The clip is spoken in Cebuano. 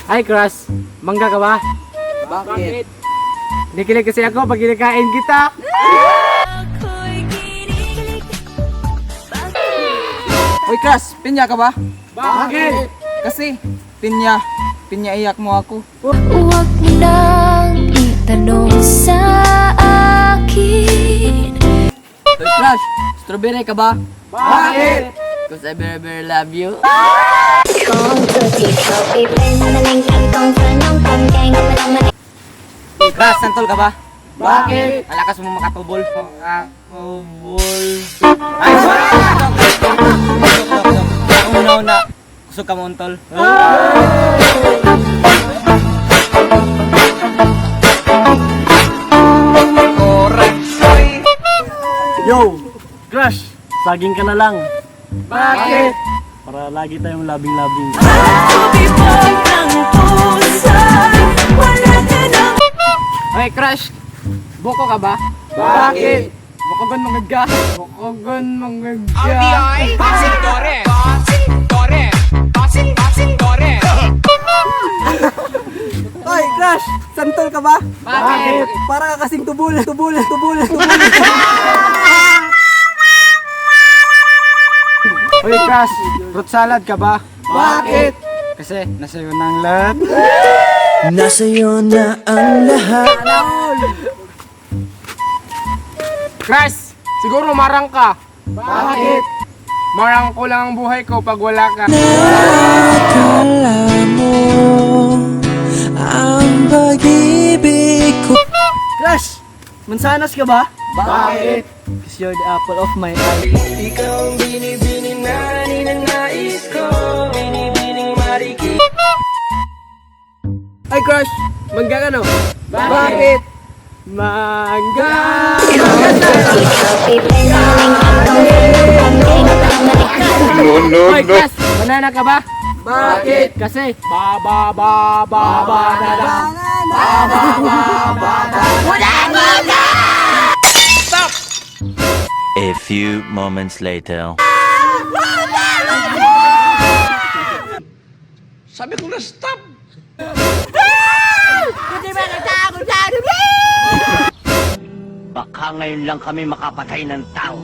Ay, crush. Mangga ka ba? Bakit? Kinikilig kasi ako pag kinakain kita. Uy, crush, pinya ka ba? Bakit? Kasi, pinya, pinya iyak mo ako. Huwag mo nang itanong sa akin. Uy, crush, strawberry ka ba? Bakit? Because I very very love you. ของเธอที่เข้าไปเป็นมะเร็งตับต้องเธอน้องตองแกงมะลองมะ Crush, santol ka ba? Bakit? Ang lakas mo makatubol. Makatubol. Ay, sorry! Ang una-una, kusog ka mo, untol. Yo! Crush! Saging ka na lang. Bakit? Para lagi tayong labing-labing. Uy, crush, buko ka ba? Bakit? Bukogon manggag ka. Bukogon manggag ka. Oy, crush! Santol ka ba? Bakit? Para ka kasing tubol, tubol, tubol, tubol. Uy, crush. Fruit salad ka ba? Bakit? Kasi nasa iyo ng lahat. Nasa iyo na ang lahat. Crush, siguro marang ka. Bakit? Marang ko lang ang buhay ko pag wala ka. Akala mo ang pag-ibig ko. Crush! Mansanas ka ba? Bakit? Because you're the apple of my eye. Ay, crush, mangga ka no? Bakit? Mangga! ที่เข้าไปเป็นมะเร็งตับต้องเธอน้องตองแกงมะลองมะเร็ง Uy, crush, banana ka ba? Bakit? Kasi, Ba ba ba ba ba da da. A few moments later. Baka ngayon lang kami makapatay ng tao.